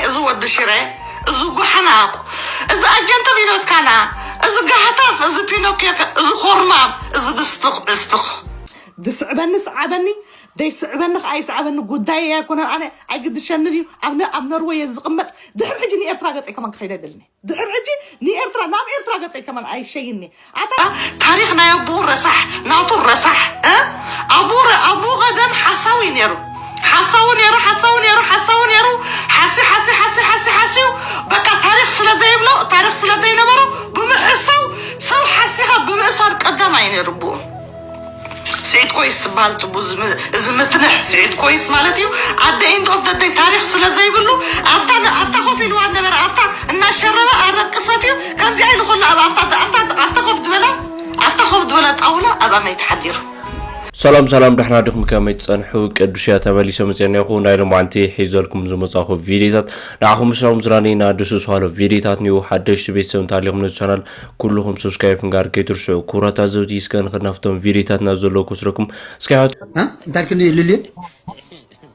እዚ ወዲ ሽረ፣ እዚ ጓሕናቕ፣ እዚ ኣጀንተ ቢሎትካና፣ እዚ ጋህታፍ፣ እዚ ፒኖኪዮ፣ እዚ ኾርማም፣ እዚ ብስትኽ ብስትኽ። ድስዕበኒ ስዓበኒ፣ ደይስዕበኒ ከዓ ይስዓበኒ፣ ጉዳይ ኣይኮነን። ኣነ ኣይግድሸኒ ድዩ? ኣብ ነ-፣ ኣብ ኖርወይ እየ ዝቕመጥ። ድሕሪ ሕጂ ንኤርትራ ገፀይ ከማን ክኸይድ ኣይደልን እየ። ድሕሪ ሕጂ ንኤርትራ፣ ናብ ኤርትራ ገፀይ ከማን ኣይሸይን እየ። ኣታ ታሪኽ ናይ ኣቦኡ ረሳሕ፣ ናቱ ረሳሕ፣ እ? ኣቦኡ ረ-፣ ኣቦኡ ቀደም ሓሳዊ ነይሩ። ሓሳዊ ነይሩ፣ ሓሳዊ ነይሩ፣ ሓሳዊ ነይሩ። ሓስዩ፣ ሓስዩ፣ ሓስዩ፣ ሓስዩ፣ ሓስዩ። በቃ ታሪኽ ስለ ዘይብሎ፣ ታሪኽ ስለ ዘይነበሮ፣ ብምሕሳው ሰብ ሓሲኻ ብምእሳር ቀዳማይ ነይሩ ኣቦኡ። ስዒድ ኮይስ ዝበሃል ጥቡ ዝም-፣ ዝምትንሕ ስዒድ ኮይስ ማለት እዩ። At the end of the day ታሪኽ ስለ ዘይብሉ ኣብታ ን-፣ ኣብታ ኮፍ ኢልዋ ነበረ፣ ኣብታ እናሸረበ ኣረቂ ሰትዩ ከምዚኣ ኢሉ ከሎ ኣብ ኣፍታ ኣብታ ኣብታ ኮፍ ዝበላ ኣብታ ኮፍ ዝበላ ጣውላ ኣብ ኣመይ ተሓዲሩ። ሰላም ሰላም፣ ደሕና ዲኹም? ከመይ ትጸንሑ? ቅዱስ እያ ተመሊሰ መጽኤና ይኹ። ናይ ሎማዓንቲ ሒዘልኩም ዝመጻኹ ቪዲዮታት ንዓኹም ምስራኹም ዝራነይና ድሱስ ሃሎ ቪዲዮታት ኒው ሓደሽቲ ቤተሰብ እንተሃሊኹም ነዚ ቻናል ኩልኹም ሰብስክራይብ ምግባር ከይትርስዑ። ክቡራት ኣዘብቲ እስከ ንኽድ ናብቶም ቪዲዮታትና ዘለዉ ክወስደኩም እስከ ይሓት እ? እንታይ ክኒ ልልየ?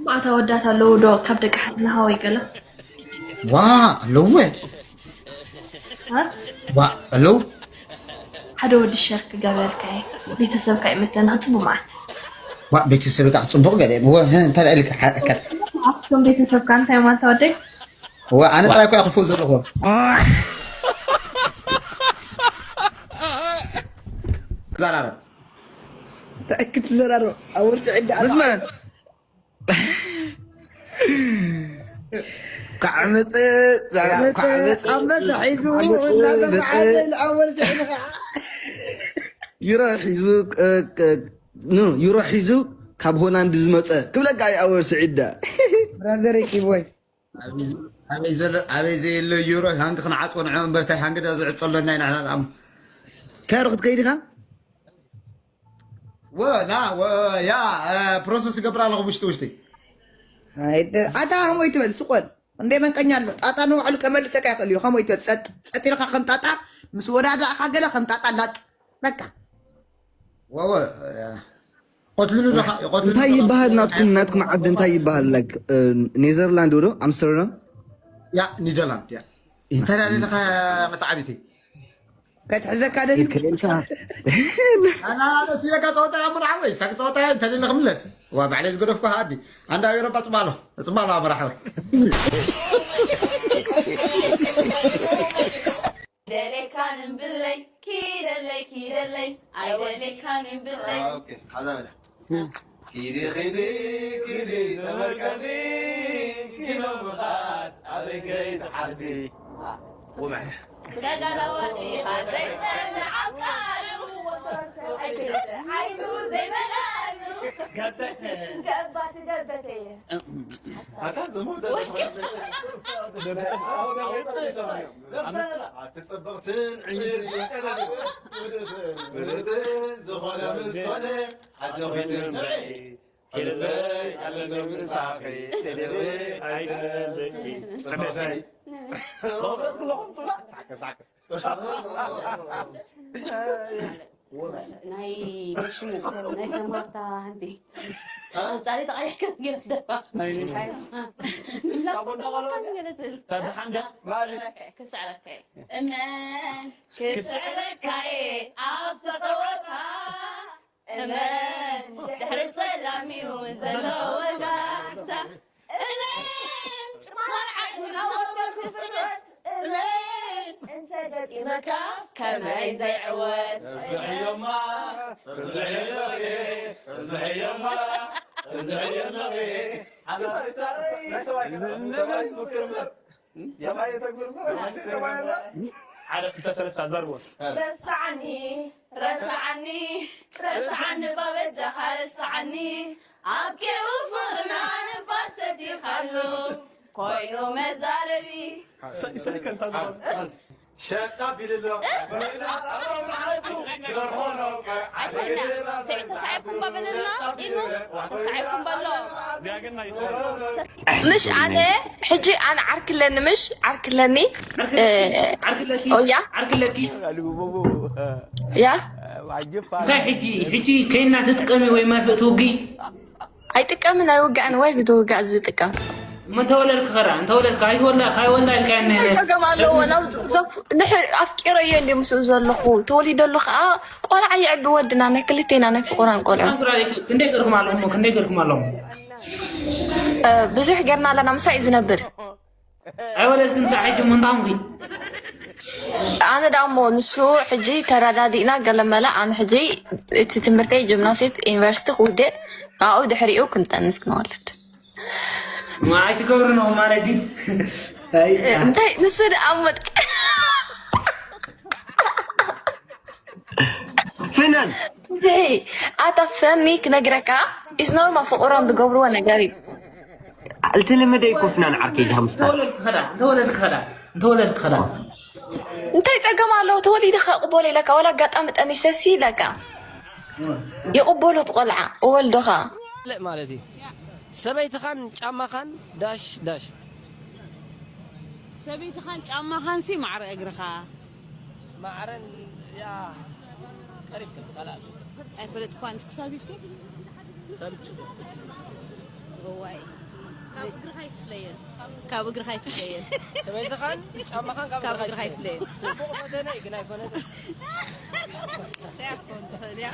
ማዕት ኣወዳት ኣለዉ ዶ ካብ ደቂ ሓትነኻ ወይ ገለ? ዋ ኣለዉ። እ? ዋ ኣለዉ። ሓደ ወዲ ሸር ክገብረልካ እየ። ቤተሰብካ ይመስለና ጽቡቅ ማዕት። ዋ ቤተሰብካ ጽቡቅ ገለ። ወ-፣ ህ፣ እንታይ ኢልካ ሓ-፣ ከ-፣ ኣቶም ቤተሰብካ እንታይ ማንታ ወደይ? ዋ ኣነ ጥራይ እኮ እየ ክፉል ዘለኹ። ዘራረብ። እንታይ ክትዘራረብ? ኣወል ስዒድ ደኣ ምስ መን? ካዕ መጸ፣ ዛራ ካዕ መጸ፣ ኣንበሳ ሒዙ፣ ካዕ መጸ፣ እናተባዕተ መጸ። ንኣወል ስዒድ ኸዓ። ዩሮ ሒዙ፣ እ፣ እ፣ ኑ፣ ዩሮ ሒዙ ካብ ሆላንድ ዝመጸ ክብለካ እዩ ኣወል ስዒድ ዳ። ብራዘር ኪቦይ። ኣበይ፣ ኣበይ ዘሎ፣ ኣበይ ዘየሎ ዩሮ ሃንግ ክንዓጽዎ ንዕኦም በርታይ ሃንግ ዳ ዝዕጸሎና ኢና ንሕና ንኣም። ካይሮ ክትከይድ ኢኻ? ወ-፣ ና፣ ወ-፣ ያ፣ እ፣ ፕሮሰስ ይገብር ኣለኹ ውሽጢ ውሽጢ። ኣይ፣ ደ-፣ ኣታ ከመይ ትበል ስቆል? እንደ መንቀኛ ኣሎ። ጣጣ ንባዕሉ ከመልሰካ ይኽእል እዩ። ከመይ ትበል? ጸጥ፣ ጸጥ ኢልካ ከም ጣጣ ምስ ወዳዳእካ ገለ ከም ጣጣ ላጥ። በቃ። ወ-፣ ወ-፣ ያ። ቆትልሉ ዶ ኻ-፣ ቆትልሉ እንታይ ዶ ኻ-፣ ይበሃል ናትኩም፣ ናትኩም ዓዲ እንታይ ይበሃል? ላይክ፣ እ፣ ኔዘርላንድ ዶ? ኣምስተርዳም? ያ፣ ኒደርላንድ፣ ያ። እንታይ ደኣ ኢልካ መተዓቢቲ? ከትሕዘካ ደሊ። ከይልካ። ኣና፣ ኣነ ሲበካ ጸወታ እያ፣ መርሓወይ። ሳክ ጸወታ እያ፣ እንተ ደለ ክምለስ። ዋ፣ ባዕለይ ዝገደፍኩ ሃዲ። ኣንዳ ኣውሮጳ ጽባሎ፣ ጽባሎ፣ መርሓወይ። ደሌካን እምብለይ፣ ኪደለይ፣ ኪደለይ፣ ኣይደሌካን እምብለይ። ኦኬ፣ ሓዛ በላ። ኪዲ፣ ኪዲ፣ ኪዲ፣ ተመልከቲ፣ ኪኖ ምኻድ፣ ኣበይ ከይትሓርዲ። ወማይ። ስለ ጋላዋጢ ሓዘይ ጸንዓብ ቃሉ፣ ዓይኑ ዘይመልኣሉ። ገበተ። ገባት ገበተየ። ኣታ ዝሞተ ወይ። ኣትጸብቕትን ዕይንትን ዝኾነ ምስ ኮነ ኣጆኺ ትንበዒ። ኪደለይ ኣለኒ ምሳኺ፣ ኪደለይ ኣይደለይ። ጽቡቕ። ናይ ሽሙ፣ ናይ ሰማርታ ሃንቲ። ኣውጻሪ ተቐይርካ ገለ ደፋ። ናይ ሽሙ። ላቦ እንዳባለ ገለ ትብል። ተድሓንዳ። ክስዕረካ እየ። እመን ክስዕረካ እየ ኣብ ተጸወታ። እመን ድሕሪ ጸላም እዩ ዘሎ ወጋሕታ። እመን መርዓት ናወርዶ ክስበት። እመን እንተ ገጢመካ ከመይ ዘይዕወት። እብዝሕዮማ፣ እብዝሕዮ ኣለኺ፣ እብዝሕዮማ፣ እብዝሕዮ ኣለኺ። ሓንቲ ሰበይቲ፣ ሰበይቲ፣ ሰበይቲ ትምክር እምበር። ሰማይ ተግብር እኮ፣ ሰማይ ተግብር። ሓደ ክልተ ሰለስተ ኣዛርቦ። ረስዓኒ፣ ረስዓኒ፣ ረስዓኒ እባ በጃኻ ረስዓኒ። ኣብቂዑ ፍቕርና ንፋስ ሰቲኻሉ ኮይኑ መዛረቢ። ሰ-፣ ሰ-፣ ከንታ ሸጣ ቢልሎ። ኣይኮና፣ ስዒድ ተሳዒርኩም በበለና ኢሉ፣ ተሳዒርኩም በሎ። ምሽ ኣነ፣ ሕጂ ኣነ ዓርኪ ኣለኒ፣ ምሽ ዓርኪ ኣለኒ። ዓርኪ ኣለኪ፣ እ፣ ዓርኪ ኣለኪ፣ ኦያ። ዓርኪ ኣለኪ። ያ። እንታይ ሕጂ፣ ሕጂ ከይና ትጥቀሚ ወይ መርፍእ ትውጊ? ኣይጥቀምን፣ ኣይውጋእን። ወይ ክትውጋእ ዝጥቀም። እሞ እንተወለድክ ኸዳ፣ እንተወለድክ ኣይትወላ-፣ ካይወላ ኢልካ እኔ እንታይ ጸገም ኣለዎ? ናብ ዞፍ-፣ ድሕር ኣፍቂረዮ እንደ ምስኡ ዘለኹ፣ ተወሊደሉ ኸዓ ቆልዓ የዕቢ ወድና፣ ናይ ክልቴና ናይ ፍቑራን ቆልዑ። ኣንኩራሪቱ ክንደይ ገርኩም ኣለኹም? ክንደይ ገርኩም ኣለኹም? እ፣ ብዙሕ ጌርና ኣለና፣ ምሳይ እዩ ዝነብር። ኣይወለድክን ሳዕ ሕጂ እሞ እንታይ ኾንኪ? ኣነ ደኣ እሞ ንሱ ሕጂ ተረዳዲእና ገለመለ፣ ኣነ ሕጂ እቲ ትምህርተይ ጅምናስየት ዩኒቨርሲቲ ክውድእ፣ ካብኡ ድሕሪኡ ክንጠንስ ክንወልድ። ማ ኣይትገብሪ ነው ማለት ድዩ? ኣይ፣ እንታይ ንሱ ደኣ እሞ ጥ-፣ ፍናን። ዘይ፣ ኣታ ፈኒ ክነግረካ፣ ኢስ ኖርማል ፍቑሮም ዝገብርዎ ነገር እዩ። ኣልተለመደ እዩ እኮ ፍናን ዓርከይ፣ ዳሃምስታ። እንተወለድክ ኸዳ፣ እንተወለድክ ኸዳ፣ እንተወለድክ ኸዳ። እንታይ ጸገም ኣለዎ? ተወሊድኻ ይቕበሎ ኢለካ፣ ዋላ ኣጋጣሚ ጠኒሰሲ ኢለካ። ይቕበሎ እቲ ቆልዓ፣ እወልዶኻ። ማለት እዩ። ሰበይትኻን ጫማኻን ዳሽ ዳሽ። ሰበይትኻን ጫማኻን ሲ ማዕረ እግርኻ። ማዕረን ያ ቀሪብ ግን ካልኣት። ኣይፈለጥኳን እስኪ ሳቢትኪ? ሳቢት። እዋይ። ካብ እግርኻ ይፍለየን። ካብ እግርኻ ይፍለየን። ሰበይትኻን ጫማኻን ካብ ካብ እግርኻ እግርኻ ይፍለየን። ይፍለየን። ጽቡቕ ፈተነ እዩ ግን ኣይኮነን።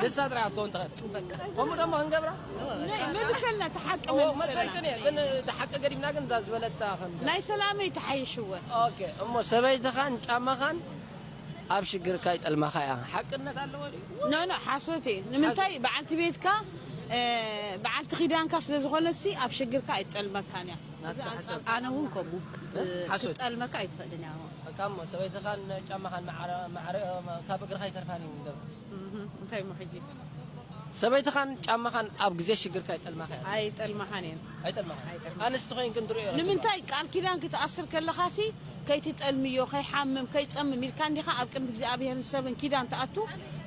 ንሳ ጥራይ ክትከውን ትኽእል። በቃ። ከምኡ ደሞ ክንገብራ? መብሰልና፣ ተሓቂ እዎ፣ መብሰልና። መልሰልክን እየ፣ ግን ተሓቂ ገዲፍና ግን እዛ ዝበለታ ከም ናይ ሰላመይ ተሓይሽወ። ኦኬ፣ እሞ ሰበይትኻን ጫማኻን ኣብ ሽግርካ ይጠልማኻ እያ። ሓቅነት ኣለዎ ድዩ? ኖ፣ ኖ፣ ሓሶት እዩ። ንምንታይ ሓሶት። በዓልቲ ቤትካ፣ እ፣ በዓልቲ ኪዳንካ ስለ ዝኾነትሲ ኣብ ሽግርካ ኣይትጠልመካን እያ። ናትካ እዚ ሓሳብ። ኣነ እውን ከምኡ። ሓሶት። ክትጠልመካ ኣይትኽእልን እያ። እካ እሞ ሰበይትኻን ጫማኻን ማዕረ-፣ ማዕረ-፣ ካብ እግርኻ ይተርፋን እዩ ንገብር። እህ፣ እንታይ እሞ ሕጂ? ሰበይትኻን ጫማኻን ኣብ ግዜ ሽግርካ ይጠልማኻ እያ። ኣይጠልማኻን እየን። ኣይጠልማኻን። ኣይጠልማኻን። ኣንስቲ ኮይንክን ትርእዮ ኣለኹም። ንምንታይ ቃል ኪዳን ክትኣስር ከለኻሲ ከይትጠልምዮ፣ ከይሓምም፣ ከይጸምም ኢልካ እንዲኻ ኣብ ቅድሚ እግዚኣብሄርን ሰብን ኪዳን ትኣቱ።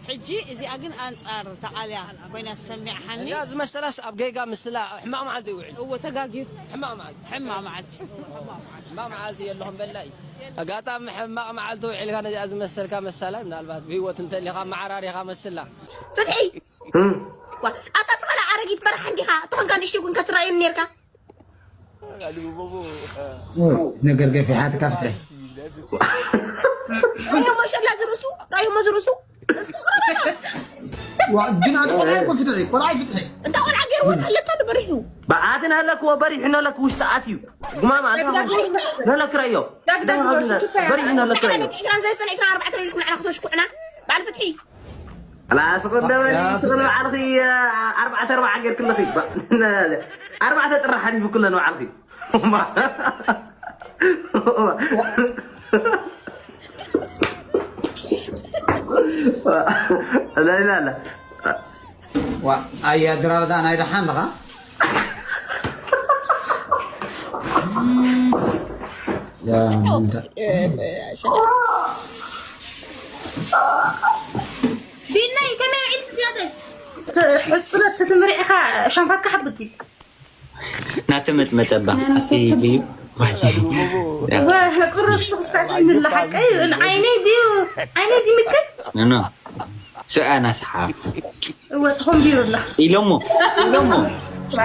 ሕጂ እዚኣ ግን ኣንጻር ተቓልያ ኮይና ሰሚዕኻኒ። እዚኣ ዝመሰላስ ኣብ ጌጋ ምስላ ሕማቕ መዓልቲ ይውዕል። እወ፣ ተጋግዩ። ሕማቕ መዓልቲ። ሕማቕ መዓልቲ። ሕማቕ መዓልቲ የለኹም በላይ። ኣጋጣሚ ሕማቕ መዓልቲ ውዒልካ ነዚኣ ዝመሰልካ መሳላይ ምናልባት ብህይወት እንተሊኻ መዓራሪኻ መስላ። ፍትሒ! እም። ዋ፣ ኣታ ዝኾነ ኣረጊት በራሒ እንዲኻ፣ ተኾንካ ንእሽተይ ኩን ከትረኣየኒ ኔርካ። ኦ፣ ነገር ገፊሓትካ ፍትሒ። ራእዮሞ ሸላ ዝርእሱ፣ ራእዮሞ ዝርእሱ። እስኪ ቅረበና። ዋ፣ ግን ኣቲ ቆልዓ እኮ ፍትሒ፣ ቆልዓ ፍትሒ። እንታ ቆልዓ ገይርዎ ኣለካ ንበሪሑ። ብኣትን ኣለክዎ በሪሑ ነለክ ውሽጢ ኣትዩ። ጉማማ፣ ኣንታ ዳግዳግ። ነለክ ራእዮ። ዳግዳግ ዳግዳግ። በሪሑ ነለክ ራእዮ። ዕስራን ሰለስተን ዕስራን ኣርባዕተን ኢልኩም ንዓና ክተሽኩዕና። በዓል ፍትሒ። ላስ ቅደመኒ፣ ያ ስቕ ንባዕልኺ፣ ኣርባዕተ ኣርባዓ ጌርክለኺ። ኣርባዕተ ጥሪ ሓሊፉ ክለ ንባዕልኺ። ላ ኢላ ኣላ። ዋ፣ ኣያ ድራር ዳ ናይ ደሓን ደኻ? ያ፣ እንተ- ቢናይ፣ ከመይ ውዒልኪ ዝያደ? ት-፣ ሕጽረት ትምርዒኻ ሻንፋትካ ሓብቲ። ናተመጥመጠባ፣ ናተመጥመጠባ። ኣብቲ ድዩ? ወ-፣ ቁሩብ ስኽስታት ይምላ ሓቀይ፣ ዓይነይ ድዩ? ዓይነይ ድዩ ምክል? ኖ፣ ኖ። ሰኣና ሰሓብ። እወ፣ ተኾምቢሩላ። ኢሎሞ፣ ኢሎሞ።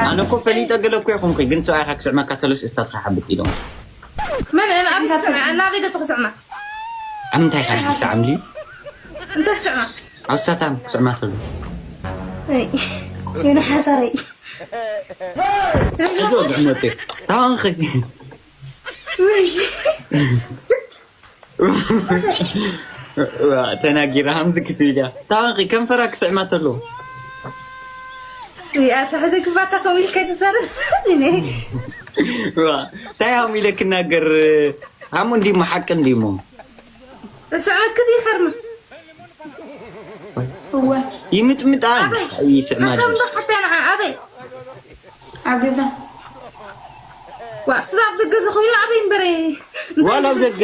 ኣነ እኮ ፈሊጠ ገለ እኮ ይኹንኩ፣ ግን ሰብኣይካ ክስዕመካ ተሎስ እስታትካ ሓብጥ ኢሎሞ። መን፣ ኣነ ኣብ ክስዕማ፣ ኣነ ኣበይ ገጽ ክስዕማ? ኣብ ምንታይ ኢኻ ክስዕም ድዩ? እንታይ ክስዕማ? ኣብ ሳታም ክስዕማ ተሎ። ኣይ፣ የነ ሓሳረይ። እዞ ዝዕመጽ፣ ታንኺ። ወይ። ዋ፣ ተናጊራ ሃምዚ ክትብል እያ። ታንኺ ከንፈራ ክስዕማ ተሎ። እያ፣ ተሕተ ክባታ ከምኡ ኢልካ ትዛረብ። እኔ ዋ፣ እንታይ ሃም ኢለ ክናገር? ሃሙ እንዲሞ ሓቂ እንዲሞ። እሱ ዓክት ይኸርም። እወ። ይምጥምጣ። ኣበይ? ይስዕማ። ሓሳብ እንዶ ሓታ ንዓ፣ ኣበይ? ኣብ ገዛ። ዋ፣ እሱ ኣብ ደገ ዝኾይኑ ኣበይ እምበረ? ዋላ ኣብ ደገ።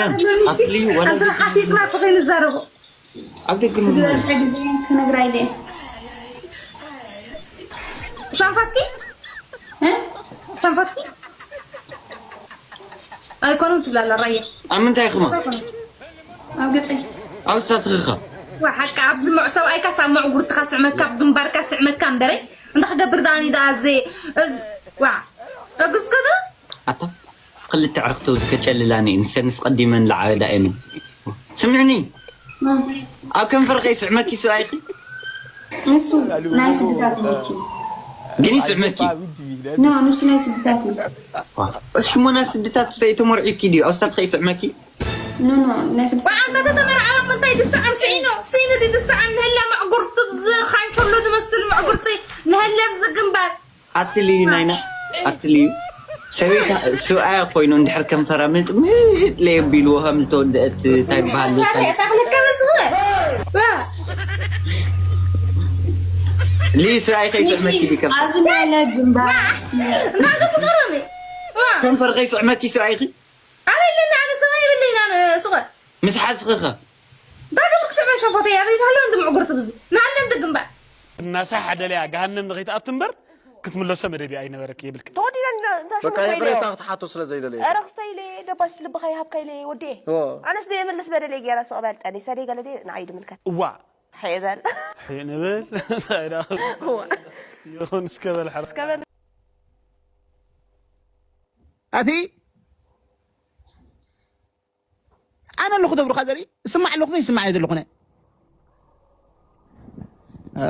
ኣክሊ፣ ዋላ ኣብ ኣንተ ደገ። ሓፊጥና እኮ ከይንዛረቦ። ኣብ ደገ እዚ ምንድን ነው? ዝበዝሐ ግዜ ክነግራ ኢለ እየ። ሻንፋትኪ? እ? ሻንፋትኪ? ኣይኮነን ትብላ ኣላ ራያ። ኣብ ምንታይ ክማ? ኣይኮነን። ኣብ ገጸይ። ኣብ ስታትኽኻ? ዋ፣ ሓቂ ኣብዚ ምዕ-፣ ሰብኣይካስ ኣብ መዕጉርትኻ ስዕመካ፣ ኣብ ግንባርካ ስዕመካ እምበረ፣ እንታይ ክገብር ደኣ እኒ ደኣ እዚ፣ እዚ፣ ዋ፣ እግዝከ ዶ? ኣታ? ክልተ ዕርክተው ዝከጨልላኒ እዩ። ንሰንስ ቀዲመን ለዓበዳ እየን። ስምዕኒ፣ ኣብ ከንፈር ከይስዕመኪ ሰብኣይኺ? ንሱ ናይ ስድታት እዩ። ግን ይስዕመኪ? ኖ፣ ንሱ ናይ ስድታት እዩ። እሽሞ ናይ ስድታት ተይተመርዒኪ ድዩ? ኣብ ስታት ከይስዕመኪ? ኖ፣ ኖ፣ ናይ ስድታት። ወዓንተ ተተመርዓወ እንታይ ድሰዓም ስዒኖ? ስዒኖ ድሰዓም ንህላ መዕጉርቱ ብዚ ካንሸሎ ዝመስል መዕጉርቲ ንህለ ብዚ ግንባር። ኣትልዩ ናይና፣ ኣትልዩ። ሰበይታ፣ ሰብኣያ ኮይኑ እንድሕር ከንፈራ ምጥ፣ ምጥ ለየቢልዎ ከም ዝተወደአት እንታይ በሃል ሳሪ እታ ክልከበ ዝግበ። ዋ። ልዩ ሰብኣይ ከይስዕመኪ ድዩ ከንፈር? ኣብዚ ናይ ግንባር። ናገ ፍቅሩኒ። ዋ። ከንፈር ከይስዕመኪ ሰብኣይኺ? ኣበይ ኣለኒ ኣነ ሰብኣይ የብለይን ኣነ ስቐ። ምስ ሓዝኺ ኸ? እንታይ ክብል ክስዕበ ሸፈተይ ኣበይ ናሎ እንዲ ምዕጉርቲ ብዚ። ናለ እንዲ ግንባር። እናሳሕ ደልያ ገሃነም ንኸይትኣቱ እምበር ክትምለሶ መደብ ኣይነበረኪ የብልኪ። ተወዲደን እንተ በቃ ሽሙ ይቕሬታ ከይደዮ። ክትሓቶ ስለ ዘይደለየ። ኧረ ክስተ ኢለ ደባስ ልብኻ ይሃብካ ኢለ ወዲኤ። ኦ። ኣነስ ደየምልስ በደለይ ገይረ ስቕ በል ጠኒሰ ደይ ገለ ደይ ንዓይ ድምልከት። እዋ። ሕይ በል። ሕይ ንብል። እንታይ ደኣ? እዋ። ይኹን እስከ በል ሓር። እስከ በል። ኣቲ ኣነ ኣለኹ ደብርኻ ዘርኢ፣ እስማዕ ኣለኹ ዘይስማዕ እየ ዘለኹ። ናይ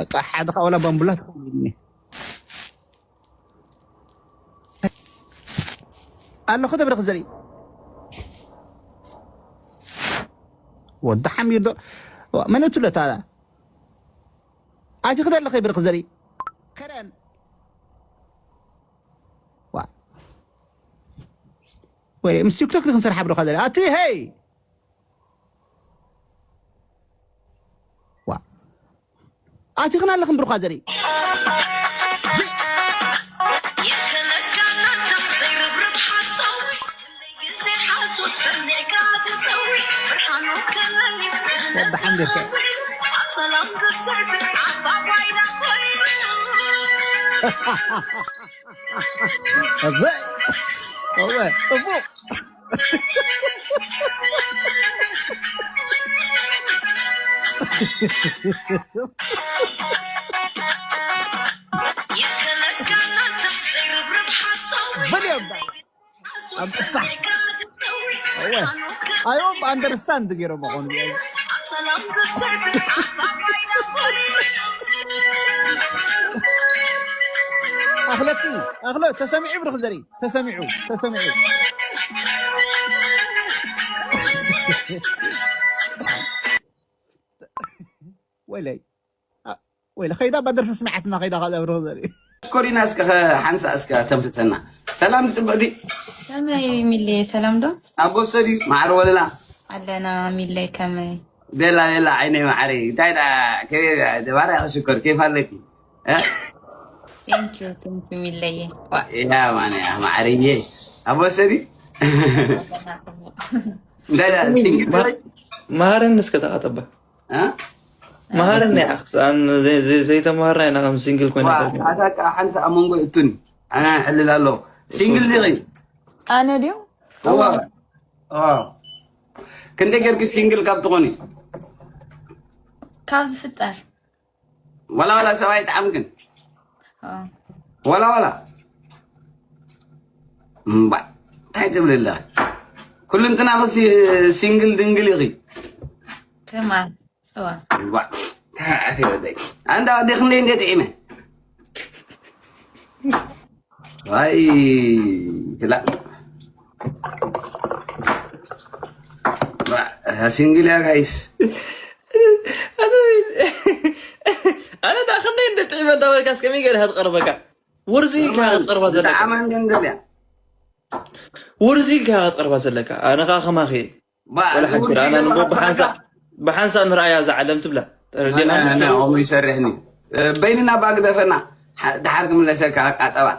በቃ ሓደ ኻብ ወላ ባምቡላ ትኸውን። ኣለኹ ደብርኽ ዘርኢ። ወዲ ሓሚር ዶ? ዋ፣ መን እቱ ለታ? ኣቲ ክደለኸ ብርኽ ዘርኢ። ከረን። ዋ። ወይ፣ ምስ ቲክቶክ ክንሰርሓ ብርኻ ዘርኢ። ኣቲ፣ ሄይ! ዋ። ኣቲኽና ኣለኽን ብሩኻ ዘርኢ። ወዲ ሓንደርታ። እወ፣ እወ፣ ጽቡቕ። በል እምባ። ኣንበሳ። እወ። I hope understand ገይሮም ኣኾኑ። ኣኽለቲ፣ ኣኽለ፣ ተሰሚዑ ብርኽ ዘርኢ። ተሰሚዑ፣ ተሰሚዑ። ወይለይ። ኣ፣ ወይለ፣ ኸይዳ ባደር ተስሚዓትና፣ ኸይዳ ኻዛ ብርኽ ዘርኢ። ኮሪና እስከ ኸ-፣ ሓንሳ እስከ ተንፍሰና። ሰላም ጽብቕቲ። ከመይ ሚሌ፣ ሰላም ዶ? ኣቦ ሰዲ፣ ማዕረ ወለላ። ኣለና ሚሌ፣ ከመይ? ቤላ፣ ቤላ፣ ዓይነይ ማዕረይ። እንታይ ደኣ፣ ከመይ ደኣ፣ ደባራ ሽኮር፣ ኬፍ ኣለኪ? እ? Thank you፣ thank you ሚለየ። ዋ። ያ ማንያ፣ ማዕረየ። ኣቦ ሰዲ? ኣለና ጽቡቕ። እንታይ ደኣ፣ ቲንክ መሃረኒ እስከ ተቓጠባ። እ? መሃረኒ ኢኻ። ኣን-፣ ዘይ-፣ ዘይ-፣ ዘይተማሃርና ኢና ከም ሲንግል ኮይና ዋ፣ ተሪፍና። ኣታ ከኣ ሓንሳ ኣብ መንጎ እቱን ኣና ሕልል ኣሎ። ሲንግል ዲኺ? ኣነ ድዩ? እዋ። እዋ። ክንደይ ጌርኪ ሲንግል ካብ ትኾኒ? ካብ ዝፍጠር። ዋላ ዋላ ሰብኣይ ይጥዓምክን? ኦ። ዋላ ዋላ? እምባ። እንታይ ትብሊ ኣለኺ? ኩሉ እንትናኺ ሲ-፣ ሲንግል ድንግል ኢኺ። ትማል። እዋ። እዋ። እንታይ ዓፊ ወደይ። ኣንዳ ወደይ ክንደይ እንደ ጥዒመ። ዋይ፣ ክላ። ዋ፣ ሲንግል እያ ጋይስ። ኣነ፣ ኣነ ዳ ክንደይ እንደ ጥዒመ እንዳበልካስ ከመይ ገይርካ ትቐርበካ? ውርዚ ኢልካ ክትቐርባ ዘለካ። ብጣዕሚ እንደ እንደልያ። ውርዚ ኢልካ ክትቐርባ ዘለካ። ኣነ ኸኣ ከማኺ እየ። ባ፣ ወላ እዚ ሓንቲ ውርዚ ኣና ንቦ ኢልካ ብሓንሳእ፣ ብሓንሳእ ንርኣያ እዛ ዓለም ትብላ። ተረዲእና ኣነ፣ ኣነ፣ ንሱ ከምኡ ይሰርሕኒ። እ፣ በይንና ባግደፈና፣ ሓ-፣ ድሓር ክምለሰካ ኣቃጠባ።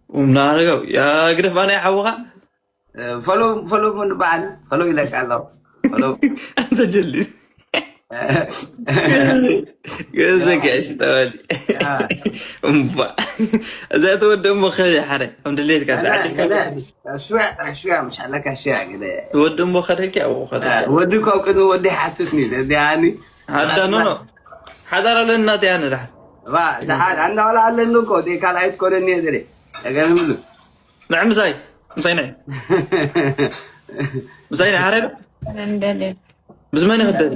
እናረገው፣ ያ ግደፍ ኣነ ሓውኻ። እ፣ ፈሎ፣ ፈሎ ምን በዓል፣ ፈሎ ይለቃ ኣሎ። ፈሎ። ኣንተ ጀሊል። ገዘ ጋሽ ተባሊ። ያ። እምባ። እዛ ተወደ እሞ ከ ሓረ፣ ከም ድሌትካ ኣነ፣ ተዓዲልካ። ኣነ፣ ሽያ፣ ጥራሕ ሽያ፣ ምሽ ኣለካ ሽያ፣ ገለ። ተወደ እሞ ከደኪ፣ ኣብኡ ከደ። እ፣ ወዲ ካብ ቅድሚ ወዲ ሓትትኒ፣ ደዲኣኒ። ሓዳ፣ ኖ፣ ኖ። ሓዳር ኣለና፣ ደያነ፣ ደሓን። ባ፣ ደሓን፣ ኣንዳ ዋላ ኣለኒ እኮ፣ ደይ ካልኣይት ኮነኒ እየ፣ ደለ። ተገርምሉ። ምዕምሳይ። ምሳይ ናይ ምሳይ ናይ ሓረዶ እንደለ ብዝመን ይኽደል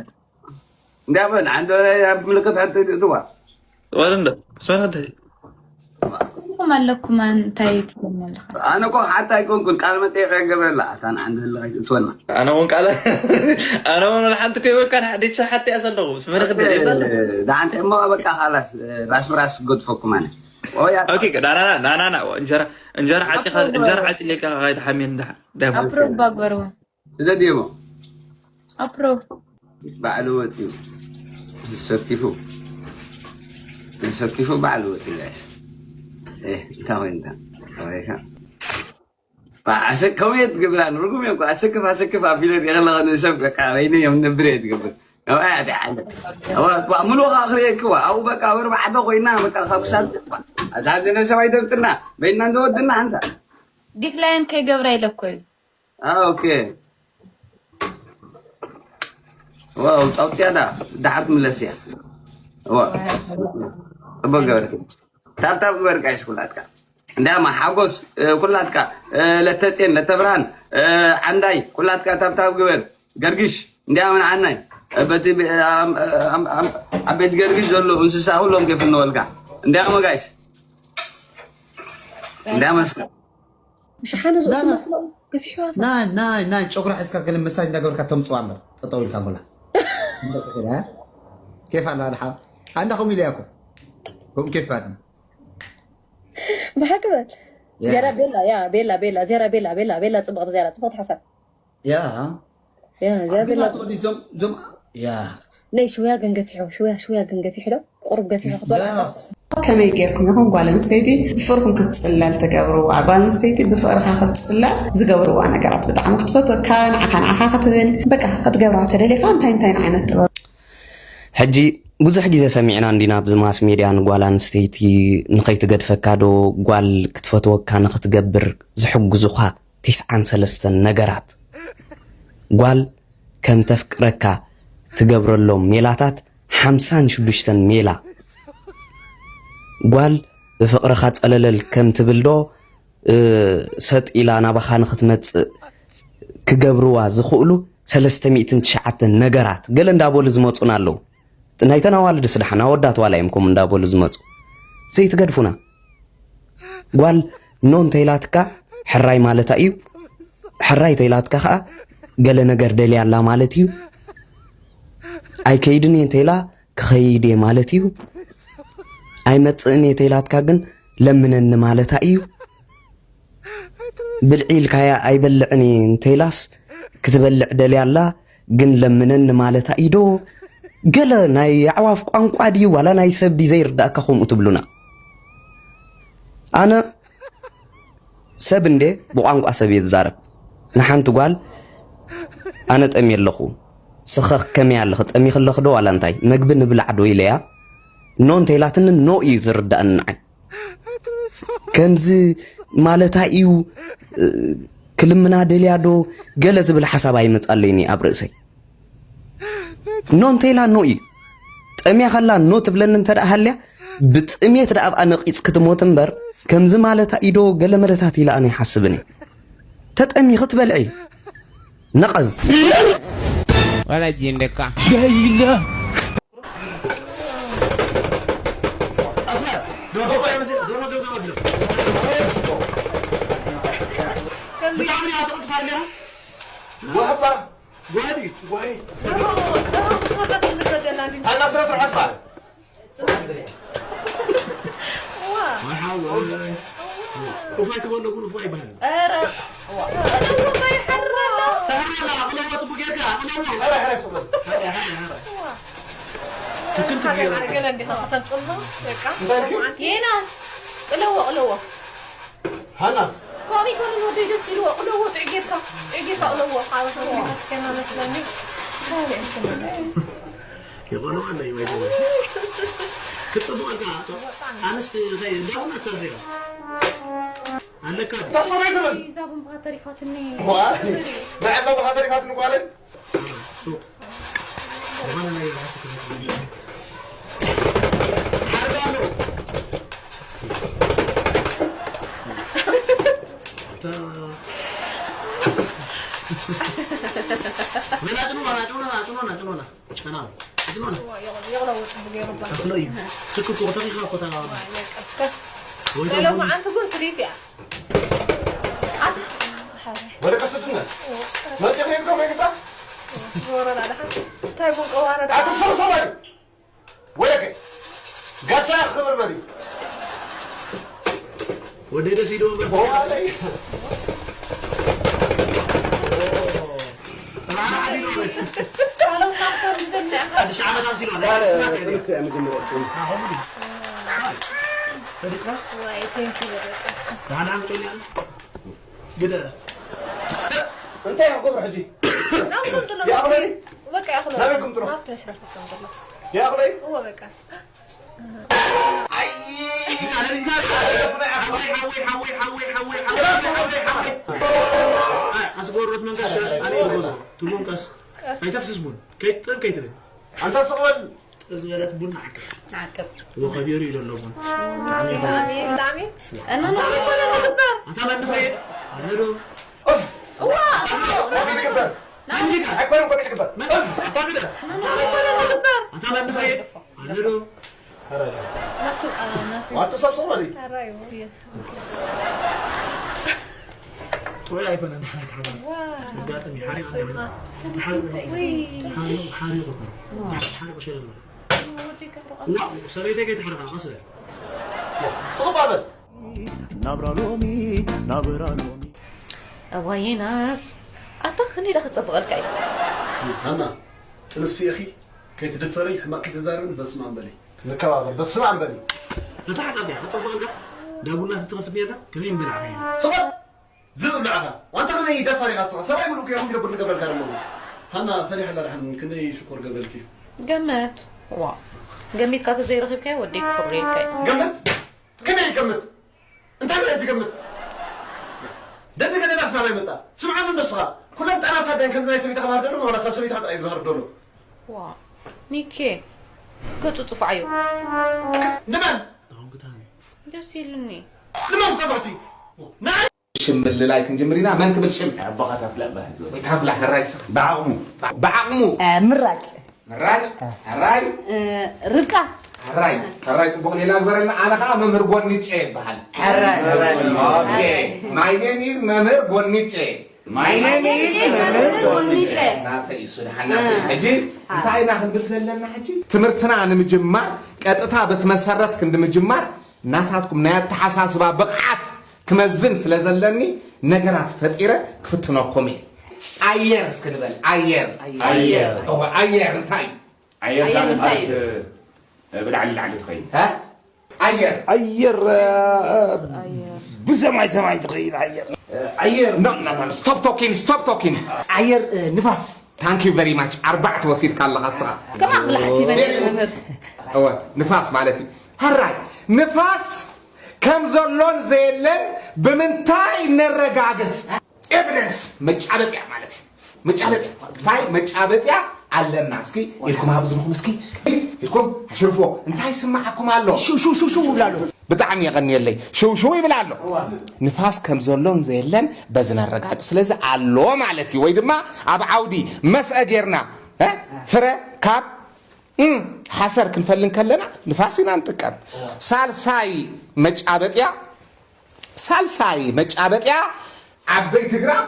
እንዲያበን አንተ ምልክት አትዋ ወረንደ ምሳይ ይኽደል ኩም ኣለኩም እንታይ ትገኛለኻ? ኣነ እኮ ሓታ ኣይኮንኩን ቃል መጠየቅ ያገበላ ኣታን አንድ ህልቃይ ትወና ኣነ እውን ቃል ኣነ እውን ሓንቲ ኮይበልካ ሓዲቻ ሓቲ ያሰለኹ ስመነ ክደል ይብላለ ዳንተ እሞ በቃ ኻላስ ራስ ብራስ ገድፈኩም ኣነ ናናና እንጀራ እንጀራ ዓፂኻ እንጀራ ዓፂሌካ ካይትሓምየን ድሓር ኣፕሮቭ ባግበርዎ ስደድዮ ኣፕሮቭ ባዕሉ ወፂኡ ዝሰኪፉ ዝሰኪፉ ባዕሉ ወፂኡ ጋሽ እንታይ ኮይንታ ኣበይካ ኣሰከው የት ግብራን ርጉም እዮም ኣሰክፍ ኣሰክፍ ኣቢለ ገለኻ ንሰብ በቃ በይነ እዮም ነብር እየ ትገብር ምሉኻ ክርእየክዋ ኣብኡ በቃ ወርባዕተ ኮይና በቃ ካብ ክሳብ ኣዛዘነ ሰብ ኣይተምፅና በይና እንተወድና ሓንሳ ዲክላይን ከይገብራ ኢለ እኮ እዩ ኦኬ ዋው ጣውፅያ ዳ ዳሓር ትምለስ እያ ፅቡቅ ገበርክ ታብታብ ግበር ጋይስ ኩላትካ እንዳማ ሓጎስ ኩላትካ ለተፅየን ለተብርሃን ዓንዳይ ኩላትካ ታብታብ ግበር ገርግሽ እንዲያም ንዓናይ በቲ ኣብ ቤት ገርግሽ ዘሎ እንስሳ ኩሎም ከይፍነወልካ እንዲያሞ ጋይስ እንዲያመስ ምሽሓነ ዝእቱ መስሎ ገፊሕዋ ናይ ናይ ናይ ጨጉራ ሒዝካ ገለ መሳጅ እንዳገበርካ ተምፅዋ እምበር ጠጠው ኢልካ ጎላ ኬፍ ኣለዋ ድሓ ኣንዳ ከምኡ ኢለያ እኮ ከምኡ ኬፍ ኣትኒ ብሓቂ በል ዜራ ቤላ ያ ቤላ ቤላ ዜራ ቤላ ቤላ ቤላ ፅብቕቲ ዜራ ፅብቕቲ ሓሳብ ያ ያ ዜራ ቤላ ዞም ያ ነይ ሽውያ ግን ገፊሑ ሽውያ ሽውያ ግን ገፊሑ ዶ ቁሩብ ገፊሑ ክትበልዓ ዶ ከመይ ጌርኩም ኢኹም ጓል ኣንስተይቲ ብፍቅርኩም ክትፅለል ትገብርዋ? ጓል ኣንስተይቲ ብፍቅርኻ ክትፅለል ዝገብርዋ ነገራት ብጣዕሚ ክትፈትወካ ንዓኻ ንዓኻ ክትብል በቃ ክትገብራ ተደሊኻ እንታይ እንታይ ዓይነት ጥበብ ሕጂ ብዙሕ ግዜ ሰሚዕና እንዲና ኣብዚ ማስ ሜድያ ንጓል ኣንስተይቲ ንኸይትገድፈካ ዶ ጓል ክትፈትወካ ንኽትገብር ዝሕግዙኻ ቲስዓን ሰለስተን ነገራት ጓል ከም ተፍቅረካ ትገብረሎም ሜላታት ሓምሳን ሽዱሽተን ሜላ ጓል ብፍቅርኻ ፀለለል ከም ትብል ዶ ሰጥ ኢላ ናባኻ ንኽትመፅእ ክገብርዋ ዝኽእሉ ሰለስተ ሚእትን ትሽዓተን ነገራት ገለ እንዳበሉ ዝመፁና ኣለዉ ናይተን ኣዋልድስ ደሓን ኣወዳት ዋላ እዮም ከምኡ እንዳበሉ ዝመፁ ዘይትገድፉና ጓል ኖ እንተኢላትካ ሕራይ ማለታ እዩ ሕራይ ተኢላትካ ከዓ ገለ ነገር ደልያ ኣላ ማለት እዩ ኣይከይድን እየ እንተኢላ ክኸይድ እየ ማለት እዩ ኣይመፅእን እየ ተኢላትካ ግን ለምነኒ ማለታ እዩ ብልዒ ኢልካያ ኣይበልዕን እየ እንተኢላስ ክትበልዕ ደልያ ኣላ ግን ለምነኒ ማለታ እዩ ዶ ገለ ናይ ኣዕዋፍ ቋንቋ ድዩ ዋላ ናይ ሰብ ድዩ ዘይርዳእካ ከምኡ ትብሉና ኣነ ሰብ እንዴ ብቋንቋ ሰብ እየ ዝዛረብ ንሓንቲ ጓል ኣነ ጠምየ ኣለኹ ስኸ ከመይ ኣለኺ ጠሚኺ ኣለኺ ዶ ዋላ እንታይ መግቢ ንብላዕ ዶ ኢለያ ኖ እንተኢላትኒ ኖ እዩ ዝርዳእኒ ንዓይ ከምዚ ማለታ እዩ ክልምና ደልያ ዶ ገለ ዝብል ሓሳብ ኣይመፃለይኒ ኣብ ርእሰይ ኖ እንተኢላ ኖ እዩ ጠምያ ከላ ኖ ትብለኒ እንተ ደኣ ሃልያ ብጥሜት ደኣ ኣብኣ ነቒፅ ክትሞት እምበር ከምዚ ማለታ ኢዶ ገለ መለታት ኢላ ኣነ ይሓስብን እየ ተጠሚኺ ትበልዒ ነቐዝ ወላጅ እንደካ ብጣዕሚ እያ ትቕጥፋ ኣለያ ዋህባ ጓዲ ጓይ ኣና ስነ ስርዓት ባል ኡፋይ ክበሎ ግን ኡፋ ይበሃል ተሕረላ ክለዋ ፅቡቅ ጌርካ ክለዋ ትክክል ትገይሩ የናስ ቅለዎ ቅለዎ ሃና ኮሚኮ ንወደይ ደስ ኢልዎ ቅለዎ ጥዕ ጌርካ ጥዕ ጌርካ ቅለዎ ከና መስለኒ የቆሎ ኣለይ ወይ ክጽቡቀልካ ኣነስ እንታይ እንዳሁና ትሰርሕ ኣለካ ተሰማይ ትብል ዛቡን ባተሪፋትኒ መዐበ ባተሪፋትኒ ጓለይ መላ ጭኖና፣ ጭኖና፣ ጭኖና፣ ጭኖና። ጭፈና። ጭኖና። የቕለው ጽቡቅ ገይሩ ባል። ተኽሎ እዩ። ትክክ እኮ ተኺኻ እኮ ተራ። እስከ ወይ ሰለሙ ደግሞ ዓንቱ ግን ፍልይቲ እያ። ወደ ቀስትና መጽሔት ነው ከመግጣ ወረዳ ደሓን እንታይ ቡን ቀዋረዳ አትሰብሰባል ወለከ ጋሳ ክብር በሊ ወደ ደስ ይዶ ወዋለይ ራራ ዲዶ ሳሎም ካብቶም ዝደንያ አዲስ ዓመት አብሲሎ ለክርስማስ ጥንስ የመጀመሪያ አሁን ለክርስማስ ወይ ቴንኪ በረቀ ዳና ምቶኛ ግደ እንታይ ክገብር ሕጂ ናብቶም ጥሎ ያኽለይ በቃ ያኽሎ ናበይ ክምጥሎ? ናብቶ ሽረፍ ጥሎ ያኽለይ እወ በቃ ኣስጎሮት መንቀስ ኣነ ይጎዞ ትቡን ቀስ ኣይተፍስስ ቡን ከይትጥብ ከይትብል አንተ ስቕበል ዝበለት ቡን ዓቅብ ዓቅብ ወኸቢሩ ይደሎ ቡን ብጣዕሚ ብጣዕሚ እና ንግበር ኣታ መንፈየ ኣለዶ እዋ ኮሜዲ ግበር መንዲካ ኣይኮነም ኮሜዲ ግበር ኣታ ግደ ኣታ መንፈየ ኣለዶ ናፍቱ ናፍቱ አትሰብሰባል ራዩ ጥዑይ ኣይኮነን ሓንቲ ሓንቲ ኣጋጣሚ ሓሪቕ ሓሪቕ ሓሪቕ ሓሪቕ ሓሪቕ ሸለሎ ዋው ሰበይተይ ከይትሕርቓ ቀስ በል ስቕባ በል ናብራ ሎሚ ናብራ ሎሚ እዋይናስ ኣታ ክንዲ ዳ ክጸብቐልካ እዩ ሃና ጥንሲ ኢኺ ከይትድፈሪ ሕማቕ ከይትዛረብን በስመ ኣብ በሊ ንከባበር በስመ ኣብ በሊ ነታ ሓቃ እያ ክጸብቐልካ ዳቡና ትትኸፍት ነርካ ከመይ ምበላዕካ እያ ስቕባ ዝብል ንዓኻ ዋንታ ከመይ ደፋር ኢኻ ስኻ ሰብኣይ ሙሉእ ከይኹም ይደብር ንገብረልካ ደሞ ሃና ፈሊሓ ዳሓን ክንደይ ሽኮር ገብረልኪ ገመት ዋ ገሚትካ ተዘይረኺብካዮ ወደይ ክኽብረልካ እዩ ገመት ከመይ ይገምት እንታይ ብለ ትገምት ደቂ ገደዳስ ናበይ መጻ ስምዓኒ እንዶ ስኻ ኩለን ጠናሳ ደን ከምዚ ናይ ሰበይትኻ ባህር ደሎ ዋላ ሳብ ሰበይትኻ ጥራይ ዝበሃር ደሎ ዋ ሚኬ ገጹ ጽፉዓዮ ንመን ኣሁን ክታኒ ደስ ኢሉኒ ንመን ጸፍዕቲ ንዓይ ሽም ምልላይ ክንጅምር ኢና መን ክብል ሽም ኣቦኻት ኣፍላጥ ባህል ዘሎ ወይ ታፍላ ሕራይ ስኻ ብዓቕሙ ብዓቕሙ ምራጭ ምራጭ ሕራይ ርብቃ ሕራይ ሕራይ ጽቡቕ ሌላ ግበረልና ኣነ ከዓ መምህር ጎንጨ ይበሃል ሕራይ ኦኬ my name is መምህር ጎንጨ My name is መምህር ጎንጨ ናተይ እሱ ደሓናተይ ሕጂ እንታይ ኢና ክንብል ዘለና ሕጂ ትምህርትና ንምጅማር ቀጥታ በቲ መሰረት ክንዲ ምጅማር ናታትኩም ናይ ኣተሓሳስባ ብቕዓት ክመዝን ስለ ዘለኒ ነገራት ፈጢረ ክፍትነኩም እየ ኣየር እስኪ ንበል ኣየር ኣየር እወ ኣየር እንታይ እዩ ኣየር ኣየር እንታይ ታብት ብላዕሊ ላዕሊ ትኸይድ እ? ኣየር ኣየር ብሰማይ ሰማይ ትኸይድ ኣየር ኣየር no no no stop talking stop talking ኣየር ንፋስ thank you very much ኣርባዕተ ወሲድካ ኣለኻ እስኻ ከማ ክብል ሓሲበ ነይረ መምህር እወ ንፋስ ማለት እዩ ሕራይ ንፋስ ከም ዘሎን ዘየለን ብምንታይ ነረጋግጽ ኤቪደንስ መጫበጥያ ማለት እዩ መጫበጥያ እንታይ መጫበጥያ ኣለና እስኪ ኢልኩም ኣብ እዝንኹም እስኪ ኢልኩም ኣሽርፎ እንታይ ይስማዓኩም ኣሎ ሹሹሹሹ ይብላሉ ብጣዕሚ የቐንየለይ ሽውሽው ይብል ኣሎ ንፋስ ከም ዘሎን ዘየለን በዚ ነረጋግጽ ስለዚ ኣሎ ማለት እዩ ወይ ድማ ኣብ ዓውዲ መስአ ጌርና እ? ፍረ ካብ እም፣ ሓሰር ክንፈሊ እንከለና ንፋስ ኢና ንጥቀም ሳልሳይ መጫበጥያ ሳልሳይ መጫበጥያ ዓበይቲ ግራም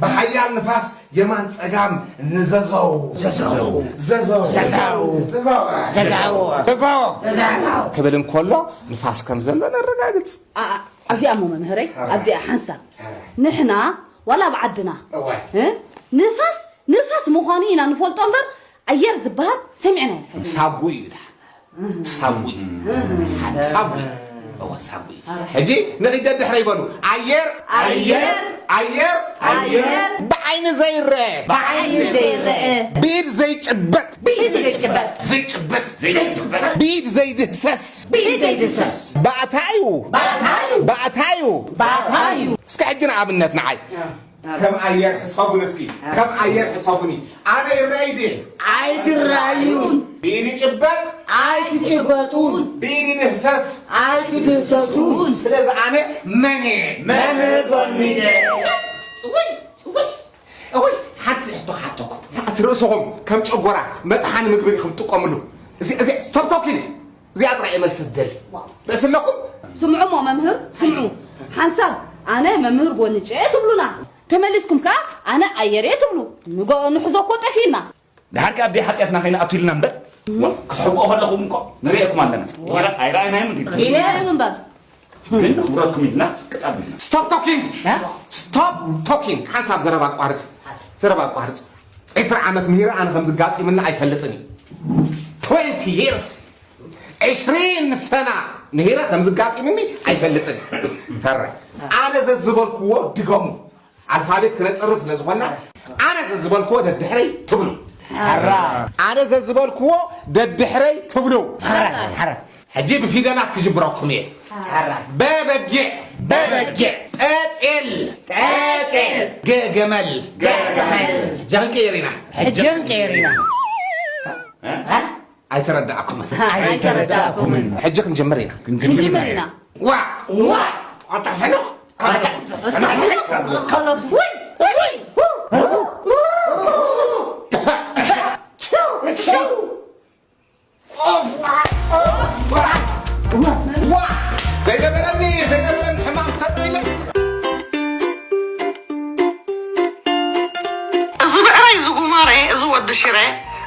ብሓያል ንፋስ የማን ጸጋም ንዘዘው ዘዘው ዘዘው ዘዘው ዘዘው ክብል እንከሎ ንፋስ ከም ዘሎ ነረጋግጽ ኣብዚኣ እሞ መምህረይ ኣብዚኣ ሓንሳብ ንሕና ዋላ ኣብ ዓድና ንፋስ ንፋስ ምዃኑ ኢና ንፈልጦ እምበር ኣየር ዝበሃል ሰሚዕና ይፈልጥ ሳጉ እዩ ድሓን ሳጉ እዩ ሓደ ሳጉ እዩ እወ ሳጉ እዩ ሕጂ ንኺድ ደድሕረ ይበሉ ኣየር ኣየር ኣየር ኣየር ብዓይኒ ዘይረአ ብዓይኒ ዘይረአ ብኢድ ዘይጭበጥ ብኢድ ዘይጭበጥ ዘይጭበጥ ብኢድ ዘይድህሰስ ብኢድ ዘይድህሰስ ባእታ እዩ ባእታ እዩ ባእታ እዩ ባእታ እዩ እስኪ ሕጂ ንኣብነት ንዓይ ከም ኣየር ሕሰቡን እስኪ ከም ኣየር ሕሰቡኒ ኣነ ይረኣይ ድየ ኣይትረኣዩን ብኢድ ይጭበጥ ኣይትጭበጡን ብኢድ ይድህሰስ ኣይትድህሰሱን ስለዚ ኣነ መን እየ መምህር ጎንጀ ውይ ውይ እወ ብኻቶኩም እቲ ርእስኹም ከም ጨጎራ መጥሓኒ ምግቢ ኢኹም ትጥቀምሉ። እዚ እዚ ስቶፕ ቶኪን እዚኣ ጥራይ እየ መልሲ ዝደሊ። ርእሲ ኣለኩም? ስምዑ እሞ መምህር ስምዑ። ሓንሳብ ኣነ መምህር ጎንጨ እየ ትብሉና፣ ተመሊስኩም ከኣ ኣነ ኣየር እየ ትብሉ። ንጎ ንሕዞ እኮ ጠፊእና። ድሓር ከኣ ኣደይ ሓጢኣትና ከይንኣቱ ኢልና እምበር፣ ዋ፣ ክትሕብኦ ከለኹም እኮ ንርእየኩም ኣለና። ይረ- ኣይረኣይናዮም እንዲ። ኢለ እምበር። ግን ንኽብረትኩም ኢልና ስቅጥ ኣቢልና። ስቶፕ ቶኪንግ! ስቶፕ ቶኪንግ! ሓንሳብ ዘረባ ኣቋርጽ። ዘረባ ኣቋርጽ። ዕስራ ዓመት ምሂረ ኣነ ከም ዝጋጢምኒ ኣይፈልጥን እዩ። ትዌንቲ ይርስ፣ ዕስሪን ሰና ምሂረ ከም ዝጋጢምኒ ኣይፈልጥን እዩ። ሕራይ። ኣነ ዘዝበልክዎ ድገሙ። ኣልፋቤት ክነጽሪ ስለ ዝኾንና ኣነ ዘዝበልክዎ ደድሕረይ ትብሉ። ኣነ ዘዝበልክዎ ደድሕረይ ትብሉ። ሕጂ ብፊደላት ክጅብረኩም እየ። በበጊዕ፣ በበጊዕ። ጠጤል፣ ጠጤል። ገገመል፣ ገገመል። ሕጂ ክንቅይር ኢና። ሕጂ ክንቅይር ኢና። ኣይተረዳእኩምን። ኣይተረዳእኩምን። ሕጂ ክንጅምር ኢና። ክንጅምር ኢና። ዋ ዋ ኣታ ሕሉቕ። ዘይነበረኒ ዘይነበረኒ ሕማም ተጠይለ። እዚ ብዕራይ፣ እዚ ጉማሬ፣ እዚ ወዲ ሽረ፣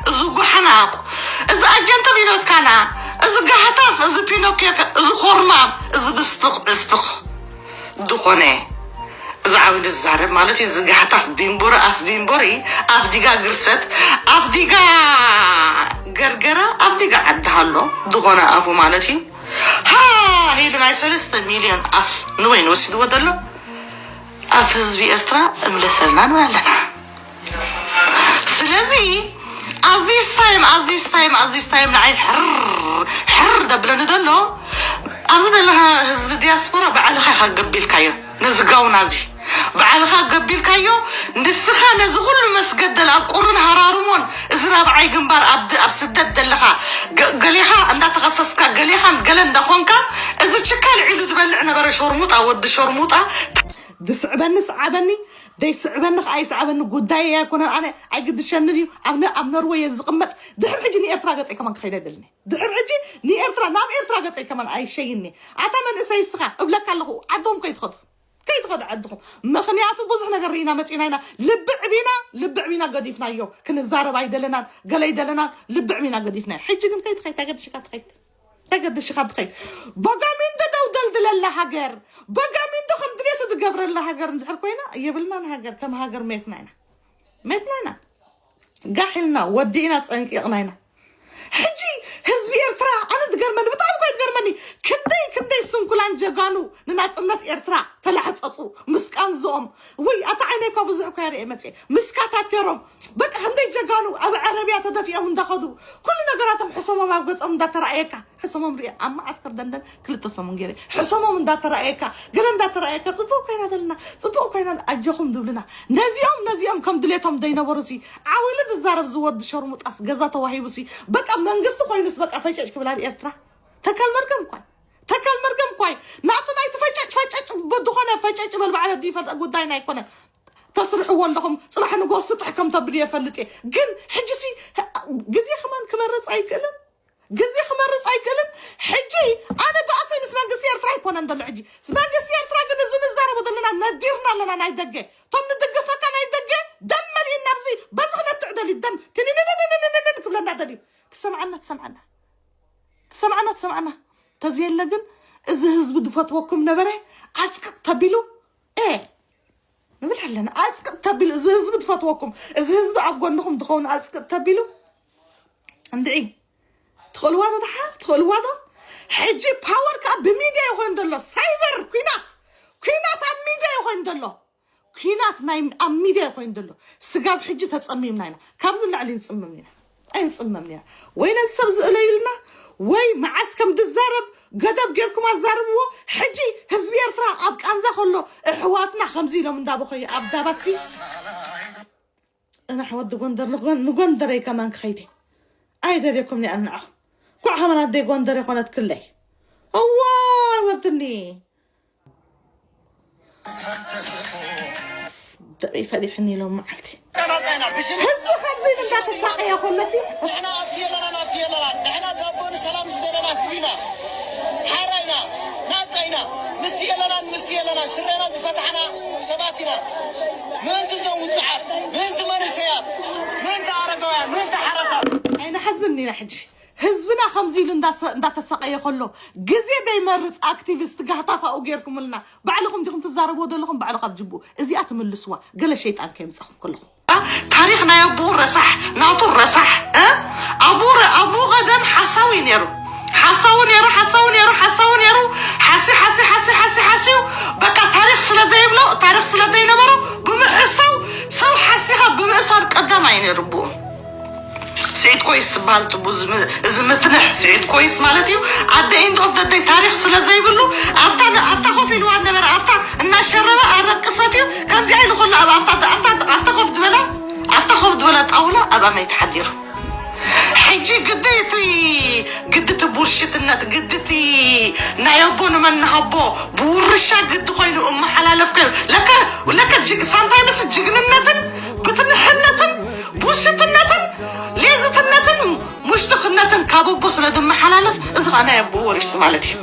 እዚ ጓሕናቕ፣ እዚ ኣጀንተ ሊኖትካና፣ እዚ ጋህታፍ፣ እዚ ፒኖኪዮ፣ እዚ ኾርማብ፣ እዚ ብስትኽ ዕስትኽ ድኾነ፣ እዚ ዓው ኢሉ ዝዛረብ ማለት እዩ። እዚ ጋህታፍ ቢምቡሪ፣ ኣፍ ቢምቡሪ፣ ኣፍ ዲጋ ግርሰት፣ ኣፍ ዲጋ ገርገራ፣ ኣፍ ዲጋ ዓዲ ሃሎ ድኾነ ኣፉ ማለት እዩ። ሃ ኢሉ ናይ ሰለስተ ሚልዮን ኣፍ ንወይን ወሲድዎ ዘሎ። ኣብ ህዝቢ ኤርትራ እምለሰልና ንብል ኣለና። ስለዚ ኣዚዝ ታይም ኣዚዝ ታይም ኣዚዝ ታይም ንዓይ ሕር ሕር ደብለኒ ዘሎ ኣብዚ ዘለኻ ህዝቢ ዲያስፖራ ባዕልኻ ኢኻ ገቢልካዮ ነዚ ጋውና እዚ ባዕልኻ ገቢልካዮ። ንስኻ ነዚ ኩሉ መስገደል ኣብ ቁርን ሃራርሞን እዚ ራብዓይ ግንባር ኣብ ኣብ ስደት ዘለኻ ገ- ገሌኻ እንዳተኸሰስካ ገሌኻ ገለ እንዳኾንካ እዚ ችካል ዒሉ ዝበልዕ ነበረ ሸርሙጣ ወዲ ሸርሙጣ። ድስዕበኒ ስዓበኒ ደይስዕበኒ ከዓ ይስዓበኒ ጉዳይ ኣይኮነን። ኣነ ኣይግድሸኒ ድዩ ኣብ ነ- ኣብ ነርወይ እየ ዝቕመጥ። ድሕር ሕጂ ንኤርትራ ገፀይ ከማን ክኸይድ ኣይደልን እየ። ድሕር ሕጂ ንኤርትራ ናብ ኤርትራ ገፀይ ከማን ኣይሸይኒ። ኣታ መንእሰይ እስኻ እብለካ ኣለኹ ዓዶም ከይትኸዱ ከይትኸዱ ዓድኹም። ምኽንያቱ ብዙሕ ነገር ርኢና መፂና ኢና። ልቢ ዕቢና ልቢ ዕቢና ገዲፍናዮ። ክንዛረብ ኣይደለናን ገለ ኣይደለናን። ልቢ ዕቢና ገዲፍናዮ። ሕጂ ግን ከይትኸይድ ተገድሽካ ትኸይድ ተገድሽኻ ትኸይድ። በጋሚንዶ ደው ደልድለላ ሃገር በጋሚንዶ ከም ድሌቱ ዝገብረላ ሃገር እንድሕር ኮይና የብልናን ሃገር። ከም ሃገር መየትና ኢና መየትና ኢና። ጋሕ ኢልና ወዲእና ፀንቂቕና ኢና። ሕጂ ህዝቢ ኤርትራ ኣነ ዝገርመኒ ብጣዕሚ እኳ እዩ ዝገርመኒ። ክንደይ ክንደይ ስንኩላን ጀጋኑ ንናፅነት ኤርትራ ተላሕፀፁ ምስ ቃንዝኦም። ውይ ኣታ ዓይነይ እኳ ብዙሕ እኳ ይርኤ መፅኤ ምስ ካታቴሮም በቃ ክንደይ ጀጋኑ ኣብ ዓረብያ ተደፊኦም እንዳኸዱ ኩሉ ነገራቶም ሕሰሞም ኣብ ገፆም እንዳተረኣየካ ሕሰሞም ሪኦ ኣብ መዓስከር ደንደን ክልተ ሰሙን ገይረ ሕሰሞም እንዳተረኣየካ ገለ እንዳተረኣየካ ፅቡቅ ኮይና ዘለና ፅቡቅ ኮይና ኣጆኹም ዝብሉና ነዚኦም ነዚኦም ከም ድሌቶም ዘይነበሩ ሲ ዓው ኢሉ ዝዛረብ ዝወዲ ሸርሙጣስ ገዛ ተዋሂቡ ሲ በቃ መንግስቲ ኮይኑስ በቃ ፈጨጭ ክብል ኣብ ኤርትራ ተካል መርገም እኳ ተካል መርገም እኳ ናቱ ናይ ትፈጨጭ ፈጨጭ በድኾነ ፈጨጭ በል ባዕለ ይፈልጠ ጉዳይና ኣይኮነን ተስርሕዎ ኣለኹም ፅባሕ ንጎ ስጥሕ ከም ተብሉ የፈልጥ እየ ግን ሕጂ ሲ ግዜ ከማን ክመርፅ ኣይክእልን ግዜ ክመርፅ ኣይክእልን ሕጂ ኣነ ባእሰይ ምስ መንግስቲ ኤርትራ ኣይኮነን ዘሎ ሕጂ መንግስቲ ኤርትራ ግን እዚ ንዛረቦ ዘለና ነዲርና ኣለና ናይ ደገ ቶም ንድግፈካ ናይ ደገ ደም መሊእና ኣብዚ በዚ ክነትዕ ደልዩ ደም ትንንንንንንን ክብለና ደልዩ ትሰምዓና ትሰምዓና ትሰምዓና ትሰምዓና ተዘየለ ግን እዚ ህዝቢ ዝፈትወኩም ነበረ ኣፅቅጥ ተቢሉ እ ንብል ኣለና ኣፅቅጥ ተቢሉ እዚ ህዝቢ ዝፈትወኩም እዚ ህዝቢ ኣብ ጎንኹም ዝኸውን ኣፅቅጥ ተቢሉ እንድዒ ትኽእልዋ ዶ ተሓ ትኽእልዋ ዶ ሕጂ ፓወር ከዓ ብሚድያ ይኾይኑ ዘሎ ሳይበር ኩናት ኩናት ኣብ ሚድያ ይኾይኑ ዘሎ ኩናት ናይ ኣብ ሚድያ ይኾይኑ ዘሎ ስጋብ ሕጂ ተፀሚምና ኢና ካብዚ ላዕሊ ንፅምም ኢና ኣይንፅመም ኢና ወይ ነዚ ሰብ ዝእለዩልና ወይ መዓስ ከም ድዛረብ ገደብ ጌርኩም ኣዛርብዎ ሕጂ ህዝቢ ኤርትራ ኣብ ቃንዛ ከሎ እሕዋትና ከምዚ ኢሎም እንዳበኸዩ ኣብ ዳባትሲ እነ ኣሕዋት ጎንደር ንጎንደረይ ከማን ክኸይደ ኣይደልየኩም ኒኣ ንዓኹም ኳዕ ከማን ኣደይ ጎንደር የኾነት ክለይ እዋ ወርድኒ ደበይ ፈሊሕኒ ኢሎም መዓልቲ ህዝቢ ከምዚ ኢሉ እንዳተሳቀየ ከሎሲ ንሕና ኣብቲ የለናን ኣብቲ የለናን ንሕና ዳቦ ንሰላም ዝደለና ህዝቢ ኢና። ሓራ ኢና። ናጻ ኢና። ምስቲ የለናን ምስቲ የለናን ስረና ዝፈታሕና ሰባት ኢና። ምእንቲ እዞም ውጹዓት፣ ምእንቲ መንእሰያት፣ ምእንቲ ኣረጋውያን፣ ምእንቲ ሓረሳት። ኣይንሓዝን ኢና ሕጂ። ህዝብና ከምዚ ኢሉ እንዳሰ- እንዳተሳቀየ ከሎ ግዜ ደይመርጽ ኣክቲቪስት ጋህታታኡ ጌርኩምልና ባዕልኹም ዲኹም ትዛረብዎ ዘለኹም ባዕሉ ካብ ጅቡ እዚኣ ትምልስዋ ገለ ሸይጣን ከየምጻኹም ከለኹም ታሪኽ ናይ ኣቦኡ ረሳሕ ናቱ ረሳሕ እ? ኣቦኡ ረ- ኣቦኡ ቀደም ሓሳዊ ነይሩ ሓሳዊ ነይሩ ሓሳዊ ነይሩ ሓሳዊ ነይሩ ሓሲ ሓሲ ሓሲ ሓሲ ሓሲው በቃ ታሪኽ ስለ ዘይብሎ ታሪኽ ስለ ዘይነበሮ ብምሕሳው ሰብ ሓሲኻ ብምእሳር ቀዳማይ ነይሩ ኣቦኡ ስዒድ ኮይስ ዝበሃል ትቡ እዚ ምትንሕ ስዒድ ኮይስ ማለት እዩ ኣደ ኢንድ ኦፍ ደደይ ታሪክ ስለ ዘይብሉ ኣብታ ኣብታ ኮፍ ኢልዋ ነበረ ኣብታ እናሸረበ ኣረቅሰት እዩ ከምዚኣ ኢሉ ከሎ ኣብ ኣብታ ኣብታ ኣብታ ኮፍ ዝበላ ኣብታ ኮፍ ዝበላ ጣውላ ኣብ ኣመይ ተሓዲሩ ሕጂ ግዲ እቲ ግዲ እቲ ቡርሽትነት ግዲ እቲ ናይ ኣቦ ንመን ንሃቦ ብውርሻ ግዲ ኮይኑ እመሓላለፍ ኮይኑ ለካ ለካ ጅግ ሳምታይምስ ጅግንነትን ብትንሕነትን ቡሽትነትን ሌዝትነትን ሙሽትኽነትን ካብ ኣቦ ስለ ዝመሓላለፍ እዚ ኸዓ ናይ ኣቦ ወሪሱ ማለት እዩ